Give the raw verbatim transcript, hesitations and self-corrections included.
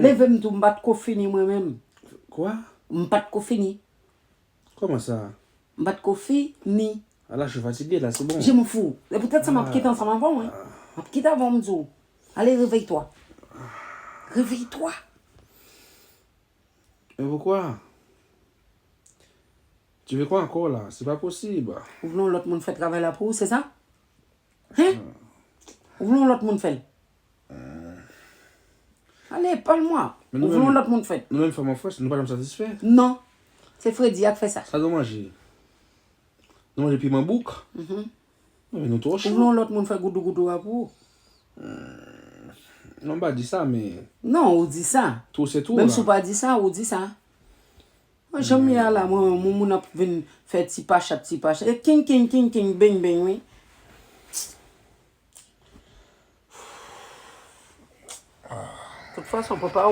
Leve m tou, m pa t ko fini mwen menm. Kwa? M pa t ko fini. Kòman sa? M pa t ko fini. Ala, je suis fatigué la, c'est bon. Je m'en fous. E poutèt sa m ap kite ansanm avè w, wi. M ap kite avè w, m di w. Allez, réveille-toi. Réveille-toi. Mais pourquoi? Tu veux quoi encore là? C'est pas possible. Ou vle yon lòt moun fè travay la pou ou, se sa? Hein? Ou vle yon lòt moun fè l? Allez, parle-moi. Ou vle yon lòt moun fè l? Nou menm fanm an Frans, nou pa janm satisfè. Non. Se Fredi a k fè sa. Sa nou manje? Nou manje piman bouk? Non, men nou twò Ou vle cho. yon lòt moun fè goudougoudou a pou ou? Non, m pa di sa, men Non, ou di sa. Tou se tou Menm la. Si w pa di sa, ou di sa. Mwen, jan m ye a la, mwen, moun, moun ap vin fè ti pachat, ti pachat. E king, king, king, king, beng, beng, wi. Tout fason, papa,